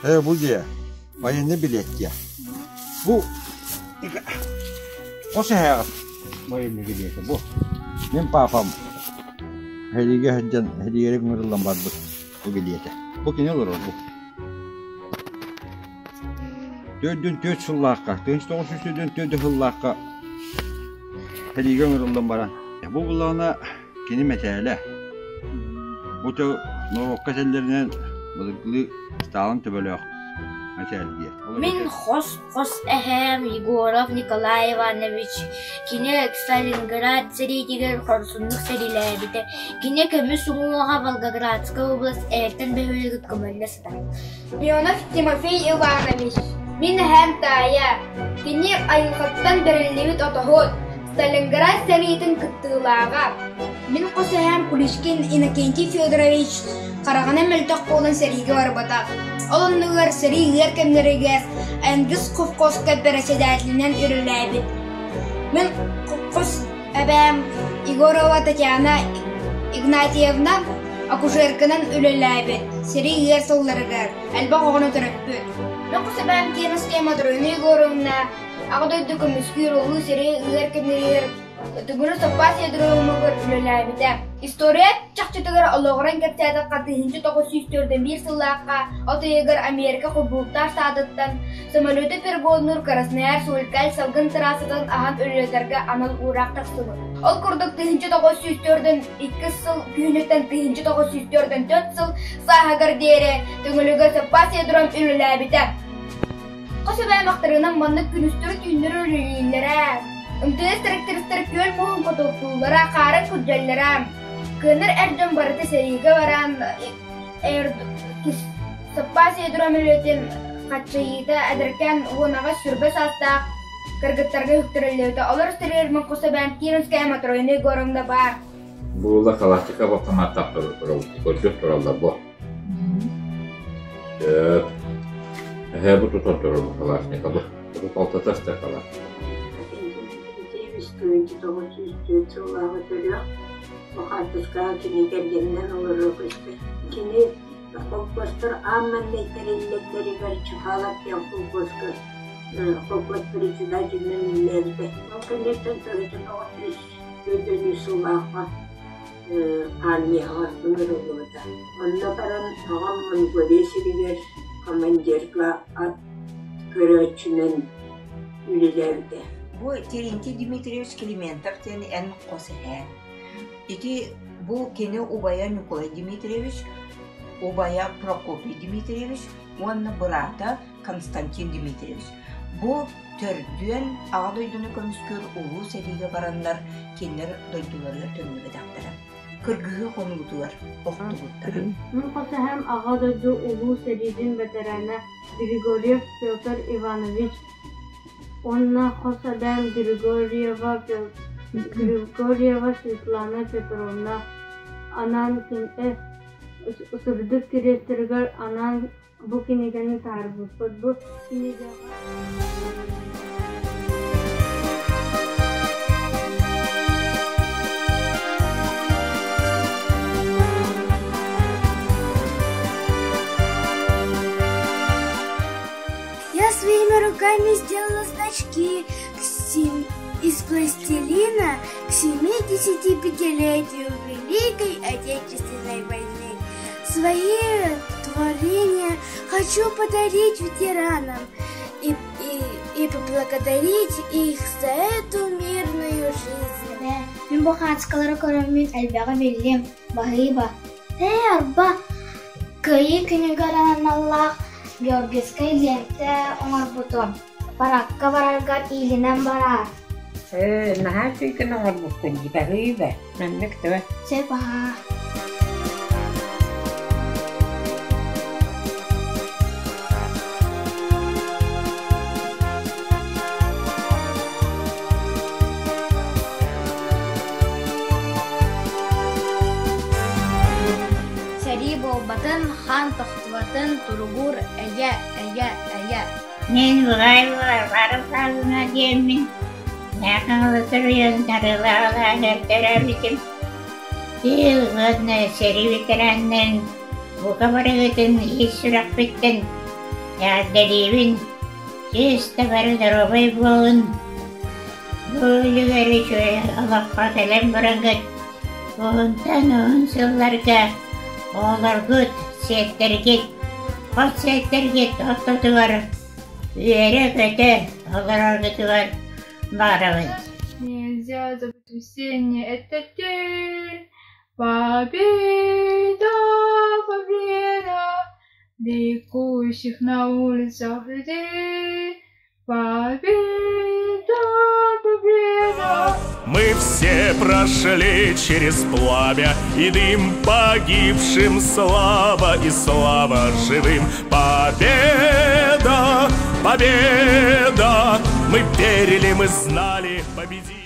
Бу дьиэ военный билет диэ. Бу хос эһээҕит военный билиэтэ бу. Мин папам сэриигэ сылдьан сэриигэ ыҥырыллан барбыт бу билиэтэ. Бу кини олорор бу. 44 сыллаахха, 1944 сыллаахха сэриигэ ыҥырыллан баран бу буллаҕына Кини мэтээлэ бу норуокка этэллэринэн былыргылыы Сталин төбөлөөх мэтээл диэн. Мин хос-хос эһээм Егоров Николай Иванович кини Сталинград сэриитигэр хорсуннук сэриилээбитэ. Кини көмүс уҥуоҕа Волгоградскай область Эртэн бөһүөлэгэр көмөллө сытар. Леонов Тимофей Иванович, мин эһээм таайа, кини айылҕаттан бэриллибит отоһут, Сталинград сэриитин кыттыылааҕа. Мин хос эһээм Куличкин Иннокентий Федорович хараҕынан мөлтөх буолан сэриигэ барбатах. Ол оннугар сэрии ыар кэмнэригэр Энгельс совхозка бэрэссэдээтэлинэн үлэлээбит. Мин хос эбээм Егорова Татьяна Игнатьевна акушерканан үлэлээбит, сэрии ыар сылларыгар элбэх оҕону төрөппүт. Мин хос эбээм Кировская Матрена Егоровна Аҕа дойду көмүскүүр улуу сэрии ыар кэмнэригэр Тымыры саппаас ядромугар үлэлээбитэ. История чахчытыгар олоҕуран кэпсээтэххэ, 1941 сыллаахха от ыйыгар Америка Холбоһуктаах Штатыттан самолету перегоннуур Красноярск-Улькаль салгын трассатын аһан үлэлэтэргэ анал уураах тахсыбыт. Ол курдук 1942 сыл күһүнүттэн 1944 сыл сааһыгар диэри Төҥүлүгэ саппаас ядром үлэлээбитэ. Хос эбээмэхтэринэн маннык күнүстэри-түүннэри үлэлииллэрэ. МТС трактористар күөл муоһун хотуоктууллара, хаарын күрдьэллэрэ. Кыанар эр дьон барыта сэриигэ баран, саппаас ядро үлэтин хаччыйыыта эдэркээн 18-сүрбэ саастаах кыргыттарга үктэриллибитэ. Олор истэригэр мин хос эбээм Кировская Матрена Егоровна баар. Буола Калашников автоматтаах көрдүк тураллар бу. Сөп. Эһээ бу тутан турар бу Калашниковы. Бу алтата ыстар Калашников. 1994 сыллааҕы төрүөх бу хаартыскаҕа кини кэргэнинэн олорор көстөр. Кини холкуостар аан маҥнай тэриллэллэригэр Чхалов диэн холкуоска холкуос председателинэн үлэлээбитэ. Ол кэнниттэн 1993 сыллаахха армияҕа ыҥырыллыбыта. Онно баран аҕам Монголия сиригэр командирга ат көрөөччүнэн үлэлээбитэ. Бу Терентий Дмитриевич Климентов диэн эн хос эһээ. Ити бу кини убайа Ньукулай Дмитриевич, убайа Прокопий Дмитриевич уонна быраата Константин Дмитриевич. Бу төрдүөн Аҕа дойдуну көмүскүүр улуу сэриигэ бараннар кинилэр дойдуларыгар төннүбэтэхтэрэ. Кыргыһыы хонуутугар охтубуттара. Мин хос эһэм Аҕа дойду Улуу сэриитин бэтэрээнэ Григорьев Петр Иванович уонна хос эбээм Григорьева, Григорьева Светлана Петровна анаан сырдык кириэстэригэр анаан Бу кинигэни таһаарбыппыт. Бу кинигэҕэ Я своими руками сделала значки из пластилина к 75-летию Великой Отечественной войны. Свои творения хочу подарить ветеранам и, и, и поблагодарить их за эту мирную жизнь. Мин бу хаачыкалары көрөммүн элбэҕи биллим, баһыыба. Ээ, арба, Кыайыы күнүгэр аналлаах Георгиевскай лиэнтэ оҥорбутум. Параакка бараргар иилинэн бараар. Ээ, наһаа үчүгэй оҥорбуккун дии, баһыыба. Маннык дуо? Сөп аһаа. Сэрии буолбатын, хаан тохтубатын, туругур, эйэ, эйэ, эйэ. Мин Варвара Павловна диэммин Хаҥалас оройуон төрөөбүтүм. Уонна сэрии ветеранынан бука барыгытын ис сүрэхпиттэн Эҕэрдэлиибин, чиэс да бары доруобай буолун, бу үлүгэр үчүгэй олоххо кэлэн бараҥҥыт уһунтан уһун сылларга оҕолоргут, сиэттэргит, хос сиэттэргит ортотугар үөрэ-көтө олороргутугар баҕарабын. Нельзя забыть весенний этот день, Победа, победа, ликующих на улицах людей. Победа, победа! Мы все прошли через пламя и дым погибшим слава и слава живым. Победа, победа! Мы верили, мы знали, победили.